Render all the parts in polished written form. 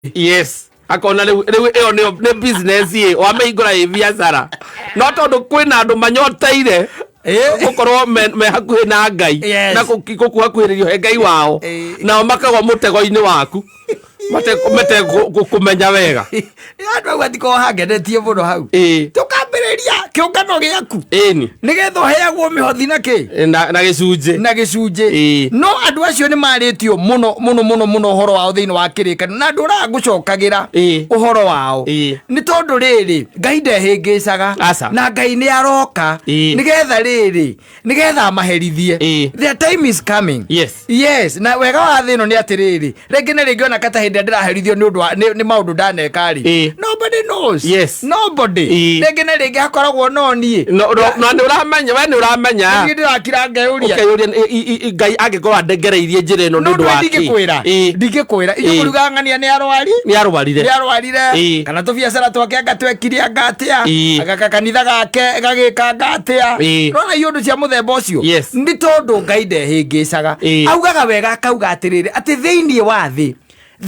Yes, akona rĩu ĩyo nĩyo nĩ business ĩ wamĩhingũra ĩ biacara, no tondũ kwĩna andũ manyoteire gũkorwo me hakuhĩ na Ngai na gũkuhakuhĩrĩrio he Ngai wao, nao makagwa mũtego-inĩ waku matekũmenya wega. Andũ au atikorwo hangenetie mũno hau. Tũkambĩrĩria kĩũngano gĩaku nĩgetha ũheagwo mĩhothi na kĩ Na gĩcunjĩ. Na gĩcunjĩ. No andũ acio nĩ marĩtio mũno mũno mũno mũno ũhoro wao thĩinĩ wa kĩrĩkanĩro na andũ ũraga gũcokagĩra ũhoro wao, nĩ tondũ rĩrĩ, Ngai ndehĩngĩcaga. Aca. Na Ngai nĩ aroka nĩgetha rĩrĩ, nĩgetha amaherithie. Their time is coming. Yes, na wega wa thĩ ĩno nĩ atĩrĩrĩ, rĩngĩ na rĩngĩ ona kata hĩndĩ ĩrĩa ndĩraherithio nĩ ũndũ wa nĩ maũndũ ndaneka rĩ, nobody knows. Nobody. Rĩngĩ na rĩngĩ hakoragwo no niĩ. No nĩ ũramenya, we nĩ ũramenya. Niĩ ndĩrakira ngeyũria. Ũkeyũria, Ngai angĩkorwo andengereirie njĩra ĩno nĩ no ũndũ wa kĩ? Ndingĩkwĩra. Ndingĩkwĩra ithuĩ kũruga ng'ania nĩ arwari. Nĩ arwarire. Nĩ arwarire. Kana tũbiacara twake anga twekire anga atĩa, anga kanitha gake gagĩka anga atĩa. Nona iũndũ cia mũthemba ũcio. Nĩ tondũ Ngai ndehĩngĩcaga. Augaga wega, akauga atĩrĩrĩ, atĩ thĩinĩ wa thĩ,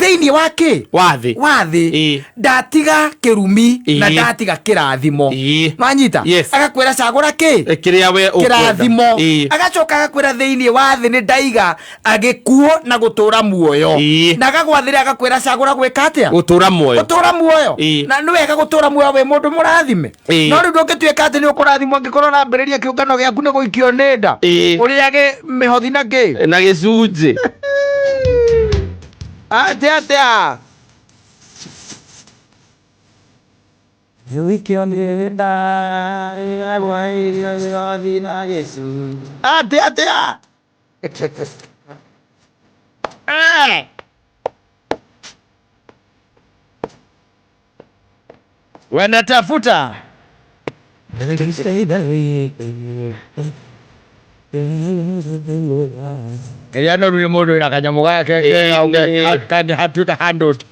thĩinĩ wa kĩ? Wa thĩ. Wa thĩ. Ndatiga kĩrumi na ndatiga kĩrathimo. Nwanyita? Yes. Agakwĩra cagũra kĩ? Kĩrĩa we ũkwenda. Kĩrathimo. Agacoka agakwĩra thĩinĩ wa thĩ nĩ ndaiga agĩkuo na gũtũra muoyo. Na agagwathĩra, agakwĩra cagũra gwĩka atĩa? Gũtũra muoyo. Gũtũra muoyo. Na nĩ wega gũtũra muoyo wĩ mũndũ mũrathime. No rĩu ndũngĩtuĩka atĩ nĩ ũkũrathimwo angĩkorwo ũrambĩrĩria kĩũngano gĩaku nĩ gũikio nĩ nda, ũrĩage mĩhothi na kĩ? Na gĩcunjĩ. Atĩa atĩa? Gũikio nĩ nda, rĩagwo irio mĩhothi na gĩcunjĩ. Atĩa atĩa? Eh! Wanatafuta. Ĩrĩa noru nĩ mũndũ wĩna kanyamũ gake kega kangĩhatuĩka handled.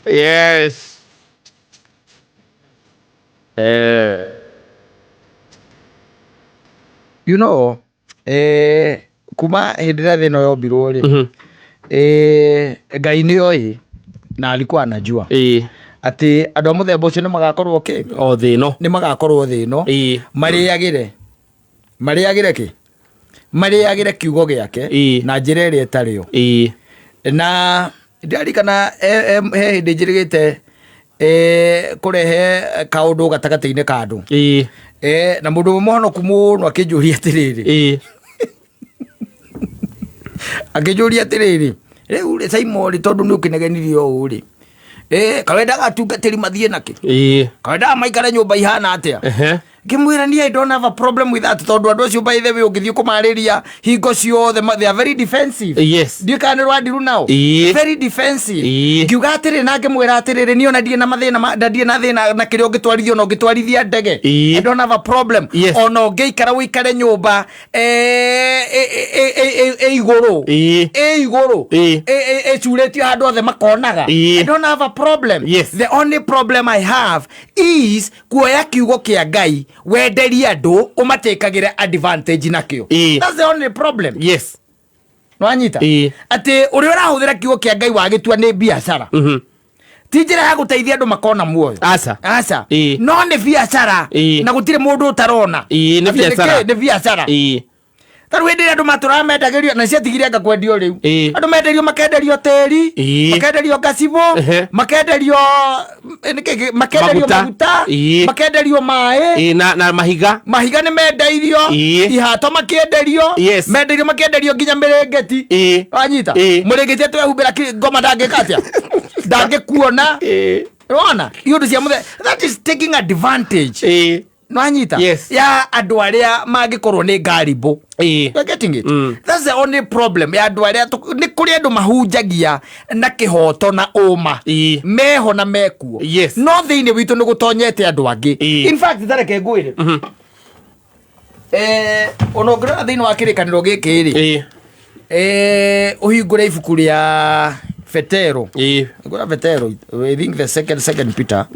Kuma hĩndĩ ĩrĩa thĩ ĩno yombirwo rĩ, Ngai nĩ oĩ na alikuwa anajua atĩ andũ a mũthemba ũcio nĩ magakorwo kĩ? O thĩ ĩno. Nĩ magakorwo thĩ ĩno. Marĩagĩre kĩ? Marĩagĩre kiugo gĩake na njĩra ĩrĩa ĩtarĩ yo. Na ndirarikana he hĩndĩ njĩrĩgĩte kũrehe kaũndũ gatagatĩ-inĩ ka andũ, na mũndũ ũmwe mũhonoku mũno akĩnjũria atĩrĩrĩ, akĩnjũria atĩrĩrĩ, rĩu rĩ, Simon rĩ, tondũ nĩ ũkĩnegenirie ũũ rĩ, kawendaga atungatĩri mathiĩ nakĩ? Kawendaga maikare nyũmba ihana atĩa? Ngĩmwĩra niĩ I don't have a problem with that, tondũ andũ acio, by the way, ũngĩthiĩ kũmarĩria hingo ciothe they are very defensive. Ndiũĩ kana nĩ rwandiru nao. Very defensive. Ngiuga atĩrĩ na ngĩmwĩra atĩrĩrĩ, niĩ ona ndirĩ na mathĩna na ndirĩ na thĩna na kĩrĩa ũngĩtwarithia, ona ũngĩtwarithia ndege. I don't have a problem. Ona ũngĩikara ũikare nyũmba ĩ igũrũ, ĩ igũrũ, ĩcurĩtio handũ othe makonaga. I don't have a problem. The only problem I have is kuoya kiugo kĩa Ngai wenderie andũ ũmatĩkagĩre advantage nakĩo. That's the only problem. Nwanyita? Atĩ ũrĩa ũrahũthĩra kiugo kĩa Ngai wagĩtua nĩ biacara, ti njĩra ya gũteithia andũ makona muoyo. Aca. Aca. No nĩ biacara. Na gũtirĩ mũndũ ũtarona. Ĩĩ, nĩ Atĩ biacara. kĩ? Nĩ biacara. Ta rĩu hĩndĩ ĩrĩa andũ matũraga mendagĩrio na ciatigire anga kwendio rĩu, andũ menderio, makenderio tĩri, makenderio ngacibũ, makenderio nĩkĩ makenderio Maguta. maguta, makenderio maĩ. Na mahiga. Mahiga nĩ mendeirio. Ihato makĩenderio. Menderio, makenderio nginya mĩrĩngĩti. Wanyita? Mũrĩngĩti atĩ wehumbĩra ngoma ndangĩka atĩa? Ndangĩkuona. Wona iũndũ cia mũthe, that is taking advantage. Nwanyita? Yes. Ya andũ arĩa mangĩkorwo nĩ ngarimbũ. You're getting it? That's the only problem ya andũ arĩa nĩ kũrĩ andũ mahunjagia na kĩhoto na ũma, meho na mekuo. No thĩinĩ witũ nĩ gũtonyete andũ angĩ. In fact, tareke ngwĩre, ona ũngĩrora thĩinĩ wa kĩrĩkanĩro gĩkĩ rĩ, ũhingũre ibuku rĩa Petero. Hingũra Petero, I think the second Peter.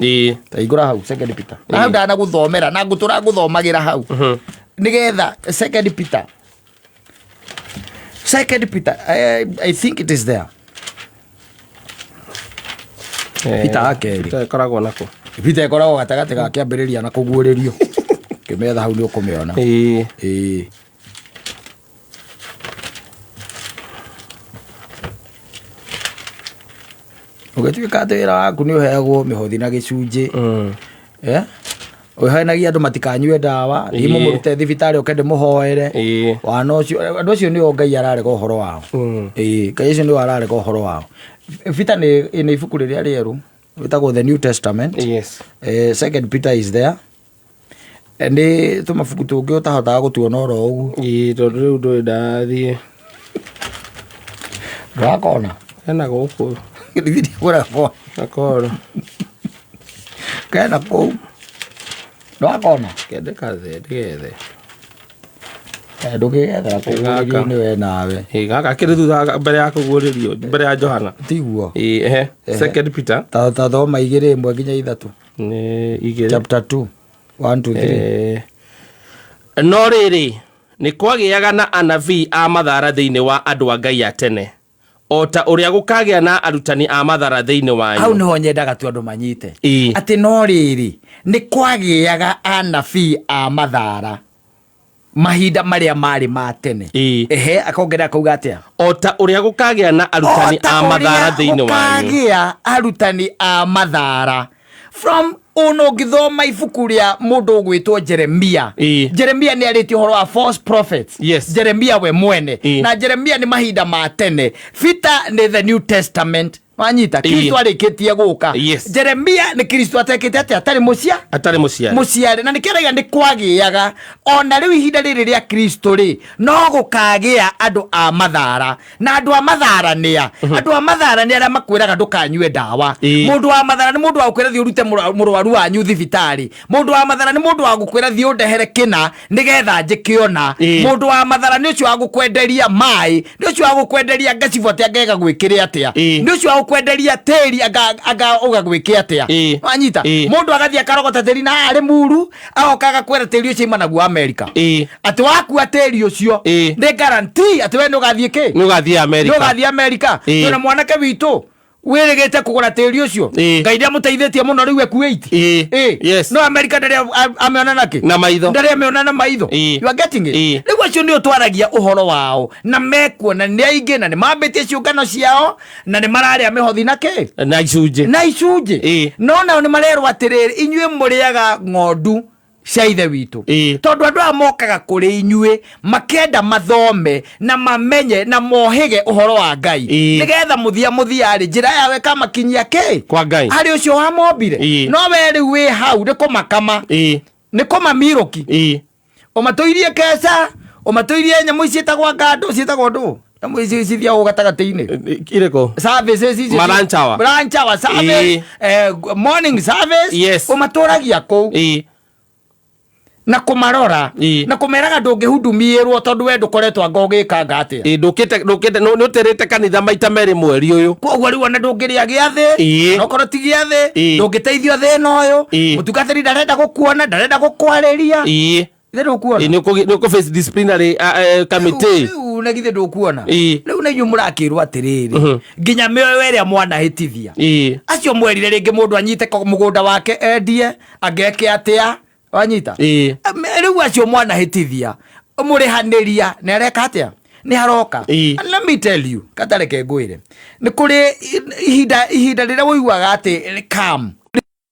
Ta hingũra hau second Peter. Na hau ndanagũthomera na ngũtũra ngũthomagĩra hau nĩgetha second Peter, second Peter, I think it is there. Peter wa kerĩ. Peter ĩkoragwo nako. Peter ĩkoragwo gatagatĩ ga kĩambĩrĩria na kũguũrĩrio. Ũkĩmetha hau nĩ ũkũmĩona. Ĩĩ. Ĩĩ. Ũgĩtuĩka atĩ wĩra waku nĩ ũheagwo mĩhothi na gĩcunjĩ. Eh? Ũhenagia andũ matikanyue ndawa, thiĩ mũmũrute thibitarĩ ũke ndĩmũhoere. Wana ũcio, andũ acio nĩo Ngai ararega ũhoro wao. Ĩĩ, Ngai acio nĩo ararega ũhoro wao. Peter nĩ nĩ ibuku rĩrĩa rĩerũ rĩtagwo The New Testament. Yes. Second Peter is there. Nĩ tũmabuku tũngĩ ũtahotaga gũtuona oro ũguo. Ĩĩ, tondũ rĩu ndũrĩ ndathiĩ. Ndũrakona? Hena gũkũ. Githĩ ndikũrakona? Gakoro. Kena kũu. Ndũrakona? Kende kathe ndĩgethe. Ndũngĩgethera kũguũrĩrio nĩ we nawe. Ĩĩ, gaka kĩrĩ thutha mbere ya kũguũrĩrio, mbere ya Johana. Tiguo. Ĩĩ, ehe. Second Peter. Ta thoma 2 1 nginya 3. Nĩ igĩrĩ. Chapter 2. 1 2 3. No rĩrĩ, nĩ kwagĩaga na anabii a mathara thĩinĩ wa andũ a Ngai a tene, o ta ũrĩa gũkagĩa na arutani a mathara thĩinĩ wanyu. Hau nĩho nyendaga tu andũ manyite. Ĩĩ. Atĩ no rĩrĩ, nĩ kwagĩaga anabii a mathara mahinda marĩa marĩ ma tene. Ĩĩ. Ehe, akongerera akauga atĩa? O ta ũrĩa gũkagĩa na arutani O ta a mathara ũrĩa thĩinĩ wanyu. gũkagĩa arutani a mathara. From ona ũngĩthoma ibuku rĩa mũndũ ũgwĩtwo Jeremia. Ĩĩ. Jeremia nĩ arĩtie ũhoro wa false prophets. Yes. Jeremia we mwene. Ĩĩ. Na Jeremia nĩ mahinda ma tene. Peter nĩ the New Testament. Wanyita? Ĩĩ. Kristo arĩkĩtie gũka. Yes. Jeremia nĩ Kristo atekĩte atĩa? Atarĩ mũcia? Atarĩ mũciare. Mũciare. Na nĩkĩo arauga nĩ kwagĩaga. Ona rĩu ihinda rĩrĩ rĩa Kristo rĩ, no gũkagĩa andũ a mathara. Na andũ a mathara nĩ a? Andũ a mathara nĩ arĩa makwĩraga ndũkanyue ndawa. Ĩĩ. Mũndũ wa mathara nĩ mũndũ wa gũkwĩra thiĩ ũrute mũrwaru wanyu thibitarĩ. Mũndũ wa mathara nĩ mũndũ wa gũkwĩra thiĩ ũndehere kĩna nĩgetha njĩke ũna. Ĩĩ. Mũndũ wa mathara nĩ ũcio wa gũkwenderia maĩ, nĩ ũcio wa gũkwenderia ngacibũ atĩ anga ĩgagwĩkĩre atĩa. Ĩĩ. Nĩ ũcio wa gũkwenderia tĩri anga ũgagwĩke atĩa. Ĩĩ. Wanyita? Ĩĩ. Mũndũ agathiĩ akarogota tĩri na arĩ muru, agoka agakwĩra tĩri ũcio ima naguo Amerika. Ĩĩ. Atĩ wakua tĩri ũcio, Ĩĩ. nĩ guarantee atĩ we nĩ ũgathiĩ kĩ? Nĩ ũgathiĩ Amerika. Nĩ ũgathiĩ Amerika. Ĩĩ. Twĩna mwanake witũ wĩrĩgĩte kũgũra tĩri ũcio. Ĩĩ. Ngai nĩamũteithĩtie mũno rĩu ekuĩte. Ĩĩ. Ĩĩ. Yes. No Amerika ndarĩ amĩona na kĩ? Na maitho. Ndarĩ amĩona na maitho. Ĩĩ. You are getting it? Ĩĩ. Rĩu acio nĩ ũtwaragia ũhoro wao na mekuona nĩ aingĩ na nĩ mambĩtie ciũngano ciao na nĩ mararĩa mĩhothi na kĩ? Na icunjĩ. Na icunjĩ. Ĩĩ. No nao nĩ marerwo atĩrĩrĩ, inyuĩ mũrĩaga ng'ondu cia ithe witũ. Ĩĩ. Tondũ andũ aya mokaga kũrĩ inyuĩ makenda mathome na mamenye na mohĩge ũhoro wa Ngai. Ĩĩ. Nĩgetha mũthia mũthia rĩ, njĩra yao ĩkamakinyia kĩ? Kwa Ngai. Harĩ ũcio wamombire. Ĩĩ. No we rĩu wĩ hau nĩ kũmakama. Ĩĩ. Nĩ kũmamirũki. Ĩĩ. Ũmatũirie keca, ũmatũirie nyamũ ici ciĩtagwo ngandũ, ciĩtagwo ndũ? Nyamũ ici cithiagwo gatagatĩ-inĩ. Irĩkũ? Services ici. Ma lunch hour. Lunch hour service, Ĩĩ. morning service. Yes. Ũmatũragia kũu. Ĩĩ. Na kũmarora. Ĩĩ. Na kũmeraga ndũngĩhudumiĩrwo tondũ we ndũkoretwo anga ũgĩkanga atĩa. Ĩĩ, ndũkĩte, nĩ ũtĩrĩte kanitha maita merĩ mweri ũyũ. Koguo rĩu ona ndũngĩrĩa gĩathĩ, Ĩĩ. na okorwo ti gĩathĩ, Ĩĩ. ndũngĩteithio thĩna ũyũ. Ĩĩ. Mũtungatĩri ndarenda gũkuona, ndarenda gũkwarĩria. Ĩĩ. Githĩ ndũkuona? Ĩĩ, nĩ ũkũ face disciplinary committee. Rĩu na githĩ ndũkuona? Ĩĩ. Rĩu na inyuĩ mũrakĩrwo atĩrĩrĩ, nginya mĩoyo ĩrĩa mwanahĩtithia. Ĩĩ. Acio mwerire rĩngĩ mũndũ anyite mũgũnda wake endie, angeke atĩa? Wanyita? Ĩĩ. Rĩu acio mwanahĩtithia, mũrĩhanĩria, nĩ areka atĩa? Nĩ haroka. Ĩĩ. And let me tell you, katareke ngwĩre. Nĩ kũrĩ ihinda rĩrĩa ũiguaga atĩ calm.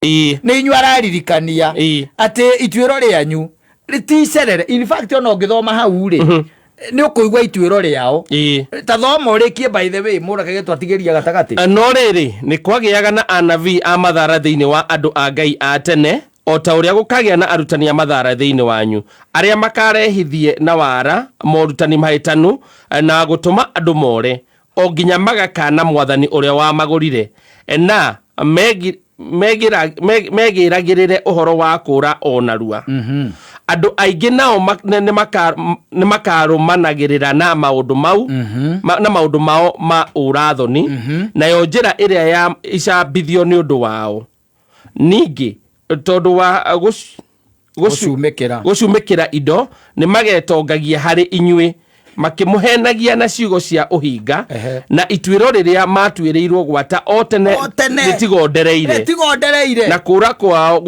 Ĩĩ. Nĩ inyuĩ araririkania Ĩĩ. atĩ ituĩro rĩanyu rĩticerere. In fact, ona ũngĩthoma hau rĩ, nĩ ũkũigua ituĩro rĩao. Ĩĩ. Ta thoma ũrĩkie, by the way, mũrake gĩtwatigĩria gatagatĩ. No rĩrĩ, nĩ kwagĩaga na anabii a mathara thĩinĩ wa andũ a Ngai a tene, o ta ũrĩa gũkagĩa na arutani a mathara thĩinĩ wanyu, arĩa makarehithie na wara morutani mahĩtanu na gũtũma andũ more, o nginya magakana mwathani ũrĩa wamagũrire, na megĩragĩrĩre ũhoro wa kũũra o narua. Andũ aingĩ nao nĩ makarũmanagĩrĩra na maũndũ mau, na maũndũ mao ma ũrathoni, nayo njĩra ĩrĩa ya icambithio nĩ ũndũ wao. Ningĩ tondũ wa Gũcumĩkĩra. gũcumĩkĩra indo, nĩ magetongagia harĩ inyuĩ. Makĩmũhenagia na ciugo cia ũhinga, na ituĩro rĩrĩa matuĩrĩirwo gwata o tene O tene. rĩtigondereire, Rĩtigondereire. Na kũũra kwao.